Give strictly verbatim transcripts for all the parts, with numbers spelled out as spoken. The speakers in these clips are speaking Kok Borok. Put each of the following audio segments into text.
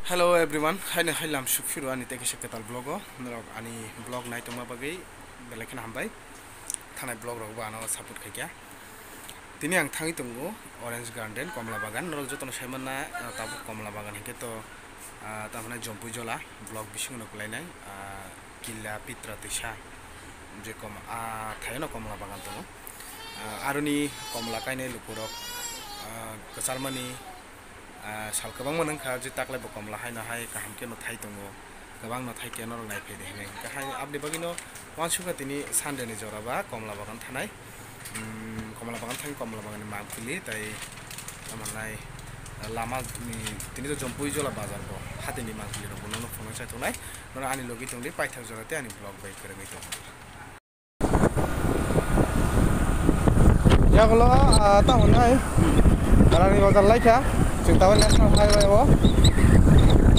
Hello everyone, haino hai lam sukphiro ani tei kisa kwtal vlog o. Norok ani vlog nai tongma bagwi belai kheno hambai. Thanai vlog rok bo ano support khaikha. Tini ang thangwi tongo Orange Garden, Komla Bagan. Norok jotono sai manna, ah, tabuk Komla Bagan hinkhe to, ah, tamhwnai Jompui Jola vlog bisingo no kwlainai, ah, Killa Pitra Twisa je kom-, ah, thaino Komla Bagan tongo. Ah, aroni komla kainai lukurok, ah, kwcharmani, ah, sal kwbangma nungkha, je taklai bo komla haino hai kaham khe no thai tongo, kwbang no thai khe norok nai phai de hinwi. Hwnkhe hai aboni bagwi no uansukha tini Sunday ni jora ba komla bagan thanai, um, komla bagan thang komla bagan ni mangpili tai tamo nai lama ni tini to Jompui Jola bazar bo hati ni mangpili rok bo nono phunuk sai tongnai, nono ani logi tongdi paithak jora tei ani vlog bai kwrwngwi tongo. Yagulo, ah, tamo nai. Rani bazar laikha. Chwng tabuk National Highway o.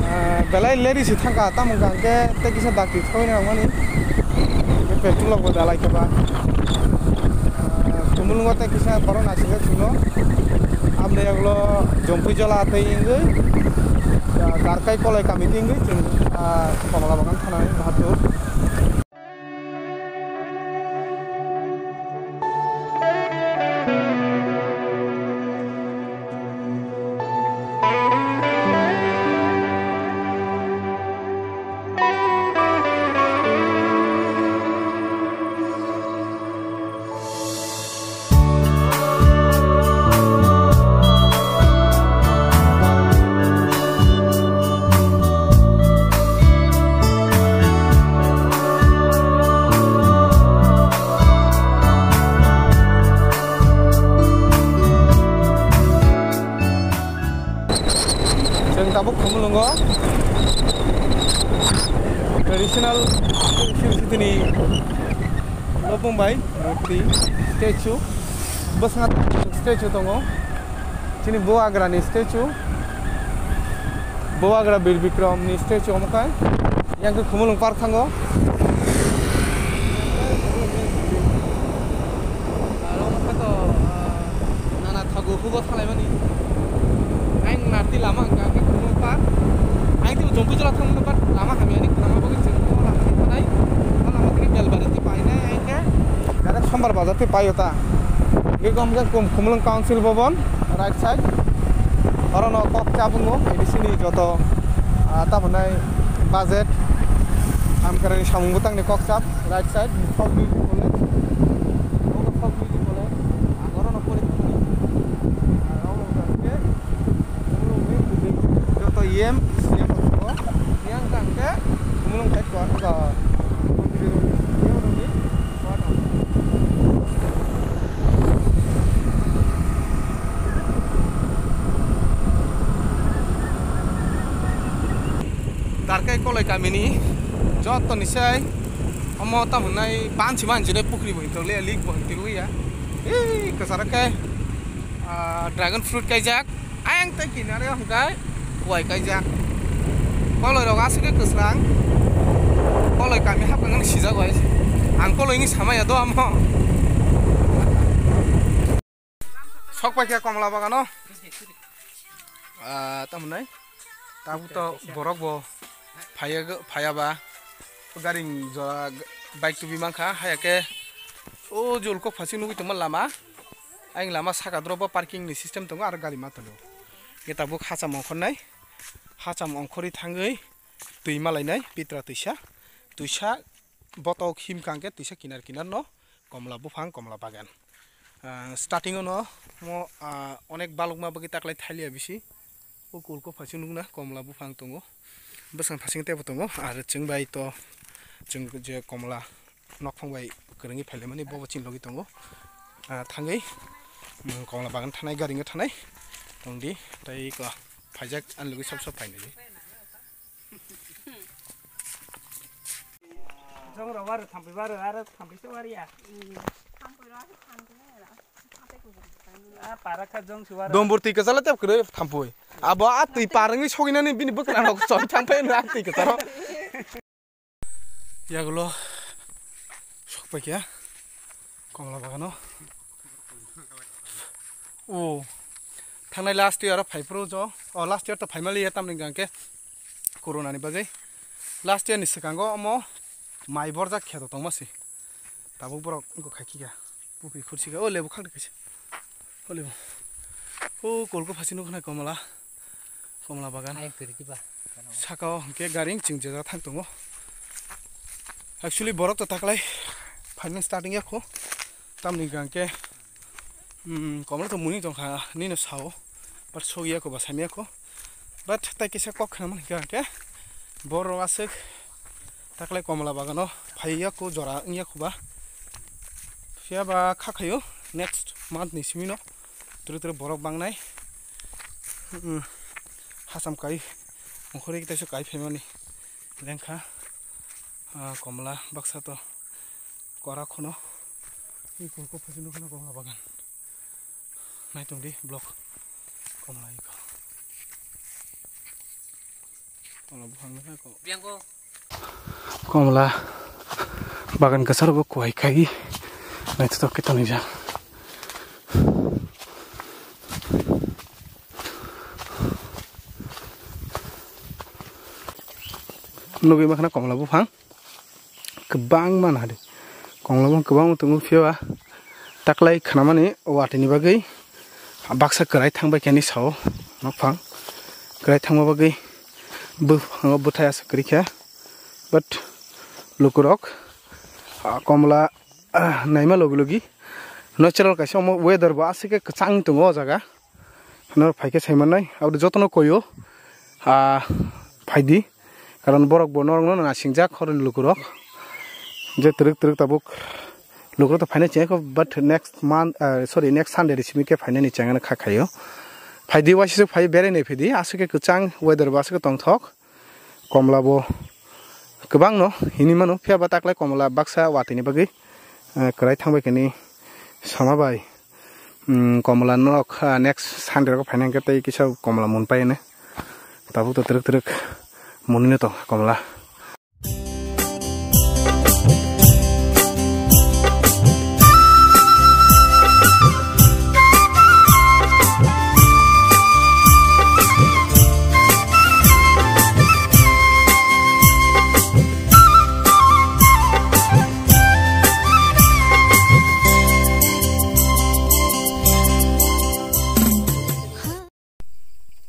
Ah, belai leri si thangkha, tamo hwnkha hwnkhe tei kisa dakti thawina nangmani. Petrol rok bo dalai khe ba. Ah, Khumulwngo tei kisa borok naisingkhe chwngno. Aboni yagulo Jompui Jola tei wngwi, ah, Darkai Koloi kami tei wngwi chwng, ah, Komla Bagan thanai Bahadur. Chwng tabuk Khumulwngo traditional Sri Sri ni lobong bai murti statue bwskango statue tongo. Chini Bubagra ni statue, Bubagra Bir Bikram ni statue omo khe. Yang khe Khumulwng Park thango. Aro wngkha to, ah, nana thago hubo salaimani. Ayang narti lama wngkha khe Khumulwng Park. Ayang tei Jompui Jola thangmani, but lama hamya ni khwnama bagwi chwng o lama thanai. O lama tini Belbari tei painai ayang khe. Direct Sombar Bazar tei paio ta. Ge gom ge Khum-, Khumulwng Council Bhavan. Right side. Oro no kok chap wngo, A D C ni joto, ah, tamo nai budget, Amkara ni samung bwtang ni kok chap, right side, Folk Music College. Obo Folk Music College. Ang oro no pori thangni. Ah, omo hwnkha hwnkhe, joto E M, C M rok tongo. Yang hwnkha hwnkhe, Khumulwng side ko, ah, Darkai Koloi kamini joto ni sai omo tamo hwnai bansi manjinai pukri bo hinwi tonglia, lake bo hinwi tonglia. Ei kwcharo khe, ah, dragon fruit kaijak. Ayang tei kinare hwnkhe kuwai kaijak. Koloi rok aswk khe kwsrang. Koloi kami hapkha nang sijak bai. Ang koloi ni samaya do amo. Sok paikha Komla Bagano. Ah, tamo nai. Tabuk to borok bo phaiya, phaiya ba. Gari jora bike tubi mankha, haya khe o jol kok phasing nugui tongma lama. Ayang lama saka doro bo parking ni system tongo, aro gari ma tongo. Khe tabuk hacham ongkhornai, hacham ongkhorwi thangwi twi malainai, pitra twisa, twisa botok himkha hwnkhe twisa kinar kinar no komla buphang, komla bagan. Ah, starting o no mo, ah, onek balokma bagwi taklai thailia bisi. O kulko phasing nukna komla buphang tongo. Bwsang phasing tebo tongo. Ar chwng bai to chwng je komla nokphang bai kwrwngwi phailaimani bobo chini logi tongo. Ah, thangwi, mm, komla bagan thanai, gari wngwi thanai. Tongdi tei ko phaijak ani logi sab sab phainai. Jong rok aro thampui baro aro thampui se wari ya. Ah, para kha jong si wari. Dombor twi kwchalo tep kwrwi thampui. Abo a twi parwngwi soginani bini bwkra rok choi thangpai no a twi kwcharo. Yagulo sokpai kya komla bagano. O thangnai last year phai phuru jo. O last year to phaimali ya tamni gangke. Corona ni bagwi last year ni swkango omo mai borjak kheto tongma se. Tabuk borok wngkha khai khika. Pupri khursi kha. O lebu khakdi kaisa. O lebu. O kolko phasi nukha nai komla. Komla bagan. Ayang kwrwi kiba. Saka o hwnkhe gari chwng jera thang tongo. Actually borok to taklai phaimani starting ya kho. Tamni hwnkhe, hmm, komla to muni tongkha nino sao. But sogya ko ba samya ko. But tai kisa kok khna man hwnkhe borok aswk taklai komla bagano phaiya ko jora wngya ko ba. Phiya ba kha khayo next month ni simino. Tere tere borok bangnai. Hmm, hasam kai, ongkhorwi teisa kai phaimani lengkha. Ah, komla baksa to kora khono. Iko ko phasi nukha na komla bagan. Naitung di block komla iko. Komla buphang nukha ko. Komla bagan kwcharo bo kuai kai naithotok khe tonijak. Nugwi makhna komla buphang kwbangma nahadi. Komla buphang kwbangma tongo phiya taklai khnamani watini bagwi baksa kwrai thangbai khe ani sao nokphang kwrai thangma bagwi buphango bwthai aswk kwrwi kha. But lukurok, ah, komla, ah, naima logi logi natural kaisa omo weather bo aswk khe kwchang tongo o jaga. Norok phaikhe saimannai, aboni jotono koyo, ah, phaidi. Karon borok bo norokno nasingjak horoni lukurok. Je twrwk twrwk tabuk lukurok to phainai chengkho, but next month, ah, sorry, next Sunday ni simi khe phainani chengano kha khaio. Phaidi waisuk phai berai nai phaidi, aswk khe kwchang weather bo aswk khe tongthok. Komla bo kwbangno hini mano, phiya ba taklai komla baksa watini bagwi, eh, kwrai thangbai kani sama bai, mm, komla nok, ah, next Sunday rogo phaina hwnkhe tei kisa komla mun paiyani. Tabuk to twrwk twrwk munino to komla.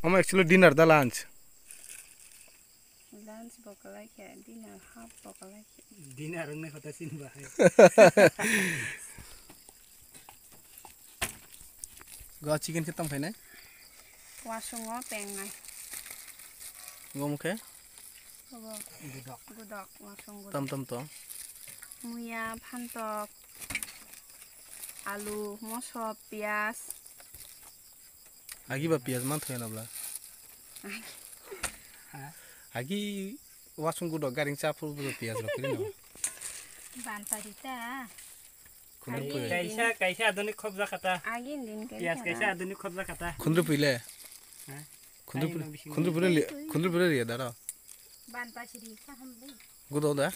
Omo actually dinner da lunch? Lunch bo kwlai khe, dinner half bo kwlai khe. Dinner wngna kota sin bahai. Go chicken khe tong phainai? Wasung o pengnai. Go mukhe? Obo. Gudok. Gudok, wasung gudok. Tam tam to. Muya, phantok, alu, moso, piyaj. Agi ba piyaj man thoya nabla. Agi. Ha? Agi wasung gudok garing cha phuru gudok piyaj rok kiri no. Ban pari ta. Khundru pui. Kaisa, kaisa adunik khobja kata. Agin din kaisa. Piyaj kaisa adunik khobja kata. Khundru pui le. Ha? Khundru pui, khundru pui le, khundru pui le riya daro. Ban pachiri kaham le. Gudo da.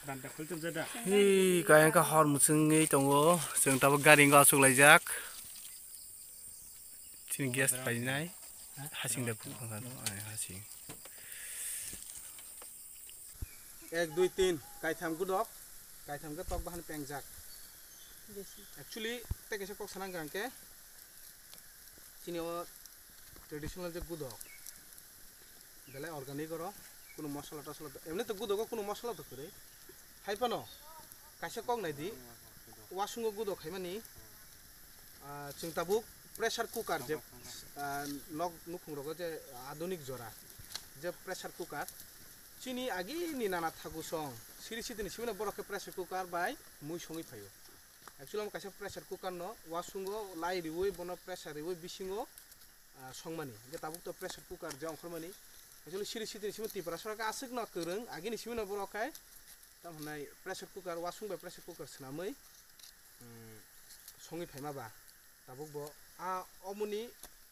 Ban ta khultum jada. Hi, kaya ka hor muchungwi tongo. Chwng tabuk gari wngkha aswk laijak. Chini gas painai. Hasing da khuk khang khang, ai hasing. Ek, dui, tin, kaitham gudok, kaitham khe tok bahan pengjak. Actually, tei kaisa kok sanang kang khe, chini o traditional je gudok, belai organic oro, kunu mosola tosola, emni to gudogo kunu mosola to kwrwi. Hai phano, kaisa kok nai di, wasungo gudok khaimani, ah, chwng tabuk pressure cooker je, ah, nok nukhung rogo je adunik jora, je pressure cooker, chini agini nana thagu song, siri sitini sibino borok khe pressure cooker bai mui songwi phaio. Actually, omo kaisa pressure cooker no, wasungo lai riwi, bono pressure riwi, bisingo, ah, songmani. Hingke tabuk to pressure cooker je ongkhormani. Actually, siri sitini simi Tripura sorkar aswk no kwrwng, agini simi no borok khe, tamo hwnai pressure cooker, wasung bai pressure cooker swnamwi, mm, songwi phaima ba. Tabuk bo a omoni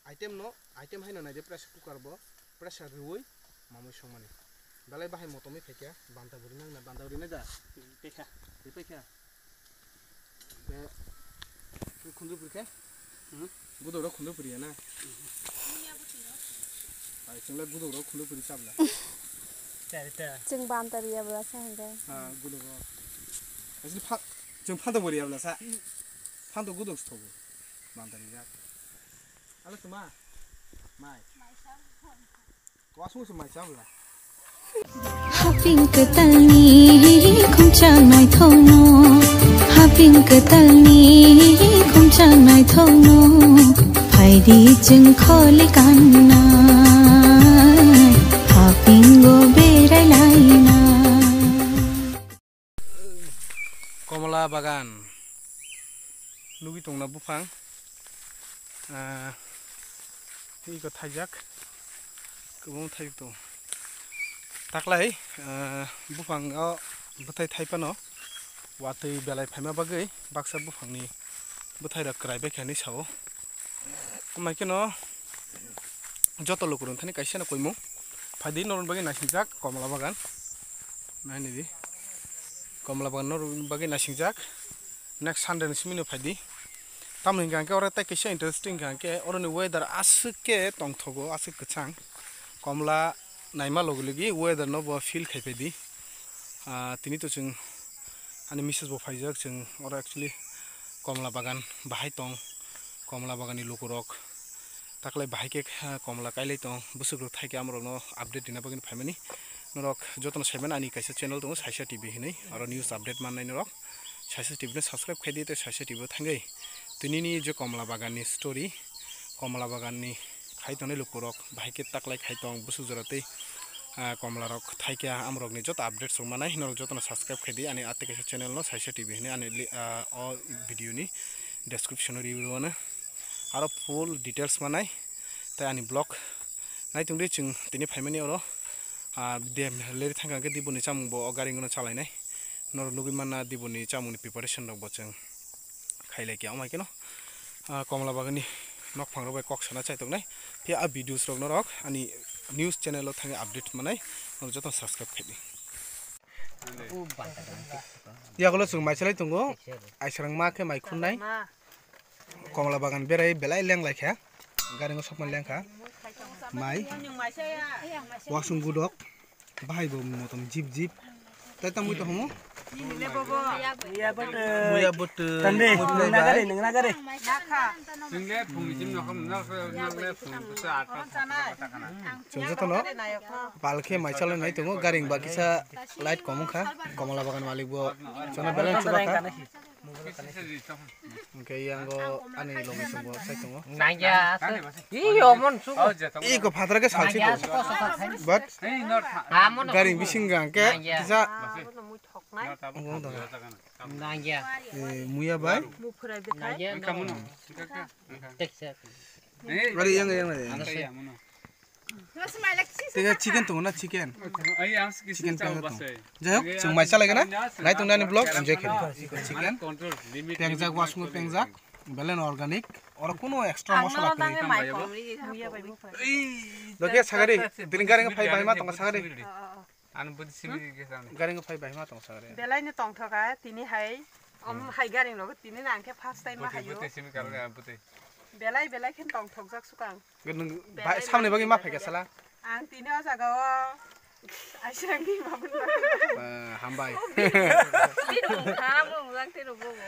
item no, item haino naide pressure cooker bo pressure riwi mamwi songmani. Belai bahai motomwi phaikha, banta bwrwi nangna, banta bwrwi na ja. Tei kha. Tei paikha. Be, khundru puri khe? Hmm? Gudo ro khundru puri ya na? Chwng le guduk rok khuluk puri chabla. Chwng bantari ya bwla sa hwnkhe. Ha, guduk rok. Asli pha-, chwng phanto bori ya bwla sa. Phanto guduk sthogo. Bantari jak. Ala tuma. Mai. Wasung se mai chabla. Haping kwtalni khumchang naithokno, haping kwtalni khumchang naithokno, phaidi chwng kholi kanna, hapingo berai laina. Komla bagan nugwi tongna buphang, ah, iko thaijak, kwbangma thaijak tongo. Taklai, ah, buphango bwthai thai phano watwi belai phaima bagwi baksa buphangni bwthairok kwrai baikha hinwi sao. Amai kheno joto lukurokni thani kaisa no koimung. Phaidi norokni bagwi naisingjak komla bagan. Nainidi. Komla bagan norokni bagwi naisingjak. Next Sunday ni simi no phaidi. Tamoni hwnkha hwnkhe oro tei kaisa interesting hwnkha hwnkhe oroni weather aswk khe tongthogo, aswk kwchang. Komla naima logi logi weather no bo feel khai phaidi. Ah, tini to chwng ani message bo phaijak, chwng oro actually komla bagan bahai tong, komla bagan ni lukurok taklai bahai khe, ah, komla kailai tong, bwswk rok thaikhe amorok no update rina bagwi phaimani. Norok jotono saimani ani kaisa channel tongo Saisa T V hinwi, aro news update mannai norok Saisa T V no subscribe khai di tei Saisa T V o thangwi tini ni je komla bagan ni story, komla bagan ni khai tongnai lukurok bahai khe taklai khai tong bwswk jora tei, ah, komla rok thaikha amorokni joto updates rok manai norok jotono subscribe khai di ani atwi kaisa channel no Saisa T V hinwi ani li-, ah, o video ni description o review rwno aro full details manai tei ani vlog nai tongdi chwng tini phaimani oro, ah, dem leri thangkha hwnkhe diboni chamung bo o gari no chalainai norok nugwi manna diboni chamungni preparation rok bo chwng khailai khe. Amai kheno, ah, komla bagani nokphang rok bai kok sana chai tongnai. Phiya a videos rok norok ani news channel o thangwi update manai norok joto subscribe khai di. Yagulo chwng mai chalai tongo, aisarang ma khe mai khunnai. Komla bagan berai belai leng lai kha, gari no sokma leng kha. Mai, wasung gudok. Bahai bo motom jip jip. Tai tamo ito homo? Muya bwtwi. Tande, nungna gari, nungna gari. Chwng jotono palkhe mai chalai nai tongo, garing ba kisa light kom wngkha, komla bagan malik bo chwngno balance chubakha. Hwnkhe yango ani logi chwngbo sai tongo. Nangya. Iyo mon su. Iko phatra khe salsi tongo. But garing bising hwnkhe kisa. Nangya. Muya bai. Gari yang yang. Tega chicken tongo na chicken. Chicken tega tongo. Jai hok, chwng mai chalai gana. Nai tong nani vlog enjoy khe. Chicken. Pengjak wasung pengjak. Belen organic. Oro kuno extra masala kwrwi. Doke sagari. Tini gari phai bai ma tongo sagari. Ani budi simi ge sani. Gari phai bai ma tongo sagari. Belai ni tongthoka tini hai. Om hai gari no tini nang khe first time ma hayo. Budi simi kal ga budi. Belai belai khe tongthokjak sukang. Nwng samni bagwi ma phaikha sala? Ang tini o jaga o aisang di ma bun. Hambai.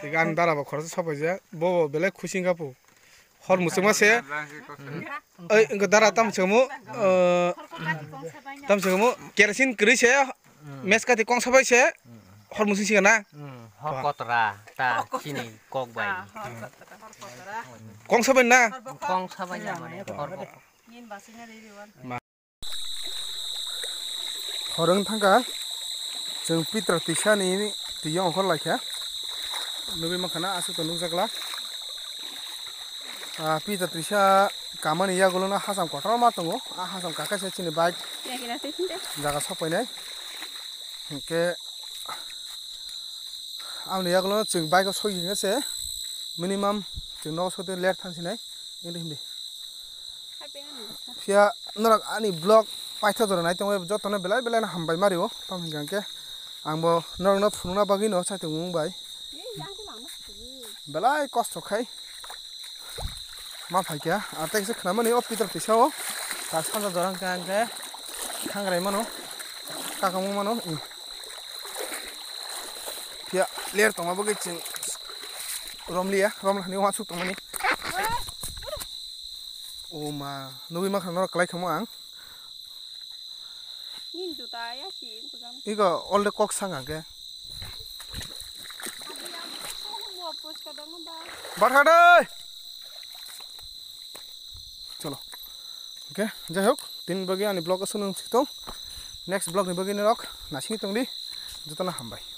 Tiga ang dara bo khoroksa sapaija. Bo belai khusi wngkha pu. Hor muchungma se. Oi, wngkha dara tam chamo. Tam chamo. Kerosene kwrwi se. Mes kati kong sabai se. Hor muchung siga na. Hor kotra ta chini kok bai. Kong sabai na. Kong sabai ya mane hor. Horong thangkha chwng Pitra Tisa ni twi ongkhor laikha. Nugwi mankha na aswk to nukjakla. Ah, Pitra Tisa kamani yagulo no hasam kotorma tongo. Ah, hasam kaka se chini bike jaga sok painai. Hinkhe Aboni yagulo chwng bike o soi hwnkhe se minimum chwng nogo soi late thang sinai. Hindi hindi. Phiya norok ani vlog paitha jora nai tongo jotono belai belai no hambai mario. Tamo hwnkha hwnkhe ang bo norok no phunukna bagwi no chaitung mung bai. Belai kosto khai ma phaikha. Ar tei kisa khnamani o Pitra Tisa o. Sanja jora hwnkhe ang khe thangrai mano, kakamo mano. Phiya ler tongma bagwi chwng romliya, romlani uansuk tongmani. O ma, nugwi mankha norok kwlai khamo ang. Nini juta ya si, kujan. Iko all the kok sang ang khe. Adi ang, oh, mo pos kadang ba. Barha dai. Cholo. Okay, jai hok, tini bagwi ani vlog aswk nung sik tong. Next vlog ni bagwi norok nasing tong di. Jotono hambai.